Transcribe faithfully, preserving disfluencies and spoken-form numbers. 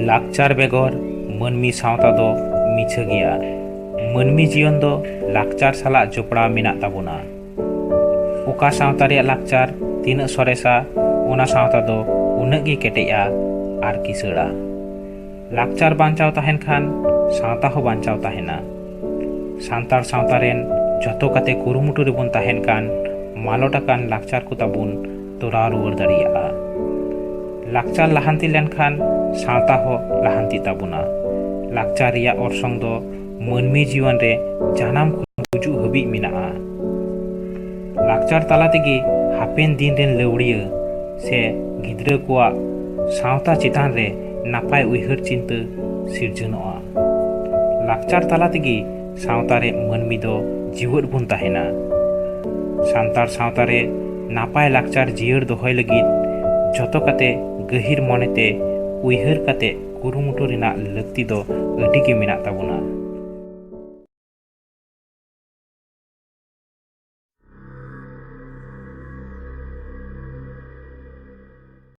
ᱞᱟᱠᱪᱟᱨ ᱵᱮᱜᱚᱨ ᱢᱟᱹᱱᱢᱤ ᱥᱟᱶᱛᱟ ᱫᱚ ᱢᱤᱪᱷᱟᱹ ᱜᱮᱭᱟ᱾ ᱢᱟᱹᱱᱢᱤ ᱡᱤᱭᱚᱱ ᱫᱚ ᱞᱟᱠᱪᱟᱨ ᱥᱟᱞᱟᱜ ᱡᱚᱯᱲᱟᱣ ᱢᱮᱱᱟᱜ ᱛᱟᱵᱚᱱᱟ᱾ ᱚᱠᱟ ᱥᱟᱶᱛᱟ ᱨᱮᱭᱟᱜ ᱞᱟᱠᱪᱟᱨ ᱛᱤᱱᱟᱹᱜ ᱥᱚᱨᱮᱥᱟ, ᱚᱱᱟ ᱥᱟᱶᱛᱟ ᱫᱚ ᱩᱱᱟᱹᱜ ᱜᱮ ᱠᱮᱴᱮᱡᱼᱟ ᱟᱨ ᱠᱤᱥᱟᱹᱬᱟ᱾ ᱞᱟᱠᱪᱟᱨ ᱵᱟᱧᱪᱟᱣ ᱛᱟᱦᱮᱱ ᱠᱷᱟᱱ ᱥᱟᱶᱛᱟ ᱦᱚᱸ ᱵᱟᱧᱪᱟᱣ ᱛᱟᱦᱮᱱᱟ᱾ ᱥᱟᱱᱛᱟᱲ ᱥᱟᱶᱛᱟ ᱨᱮᱱ ᱡᱚᱛᱚ ᱠᱟᱛᱮ ᱠᱩᱨᱩᱢᱩᱴᱩ ᱨᱮᱵᱚᱱ ᱛᱟᱦᱮᱱ ᱠᱷᱟᱱ ᱢᱟᱞᱚᱴ ᱟᱠᱟᱱ ᱞᱟᱠᱪᱟᱨ ᱠᱚ ᱛᱟᱵᱚᱱ ᱛᱚᱨᱟᱣ ᱨᱩᱣᱟᱹᱲ ᱫᱟᱲᱮᱭᱟᱜᱼᱟ᱾ ᱞᱟᱠᱪᱟᱨ ᱞᱟᱦᱟᱱᱛᱤ ᱞᱮᱱᱠᱷᱟᱱ ᱥᱟᱶᱛᱟ ᱦᱚᱸ ᱞᱟᱦᱟᱱᱛᱤ ᱛᱟᱵᱚᱱᱟ᱾ ᱞᱟᱠᱪᱟᱨ ᱨᱮᱭᱟᱜ ᱚᱨᱥᱚᱝ ᱫᱚ ᱢᱟᱹᱱᱢᱤ ᱡᱤᱭᱚᱱ ᱨᱮ ᱡᱟᱱᱟᱢ ᱠᱷᱚᱱ ᱜᱩᱡᱩᱜ ᱦᱟᱹᱵᱤᱡ ᱢᱮᱱᱟᱜᱼᱟ᱾ ᱞᱟᱠᱪᱟᱨ ᱛᱟᱞᱟ ᱛᱮᱜᱮ ᱦᱟᱯᱮᱱ ᱫᱤᱱ ᱨᱮᱱ ᱞᱟᱹᱣᱲᱤᱭᱟᱹ ᱥᱮ ᱜᱤᱫᱽᱨᱟᱹ ᱠᱚᱣᱟᱜ ᱥᱟᱶᱛᱟ ᱪᱮᱛᱟᱱ ᱨᱮ ᱱᱟᱯᱟᱭ ᱩᱭᱦᱟᱹᱨ ᱪᱤᱱᱛᱟᱹ ᱥᱤᱨᱡᱚᱱᱚᱜᱼᱟ᱾ ᱞᱟᱠᱪᱟᱨ ᱛᱟᱞᱟ ᱛᱮᱜᱮ ᱥᱟᱶᱛᱟ ᱨᱮ ᱢᱟᱹᱱᱢᱤ ᱫᱚ ᱡᱤᱣᱮᱫ ᱵᱚᱱ ᱛᱟᱦᱮᱱᱟ᱾ ᱥᱟᱱᱛᱟᱲ ᱥᱟᱶᱛᱟ ᱨᱮ ᱱᱟᱯᱟᱭ ᱞᱟᱠᱪᱟᱨ ᱡᱤᱭᱟᱹᱲ ᱫᱚᱦᱚᱭ ᱞᱟᱹᱜᱤᱫ ᱡᱚᱛᱚ ᱠᱟᱛᱮ ᱜᱟᱹᱦᱤᱨ ᱢᱚᱱᱮᱛᱮ ᱩᱭᱦᱟᱹᱨ ᱠᱟᱛᱮ ᱠᱩᱨᱩᱢᱩᱴᱩ ᱨᱮᱱᱟᱜ ᱞᱟᱹᱠᱛᱤ ᱫᱚ ᱟᱹᱰᱤ ᱜᱮ ᱢᱮᱱᱟᱜ ᱛᱟᱵᱚᱱᱟ᱾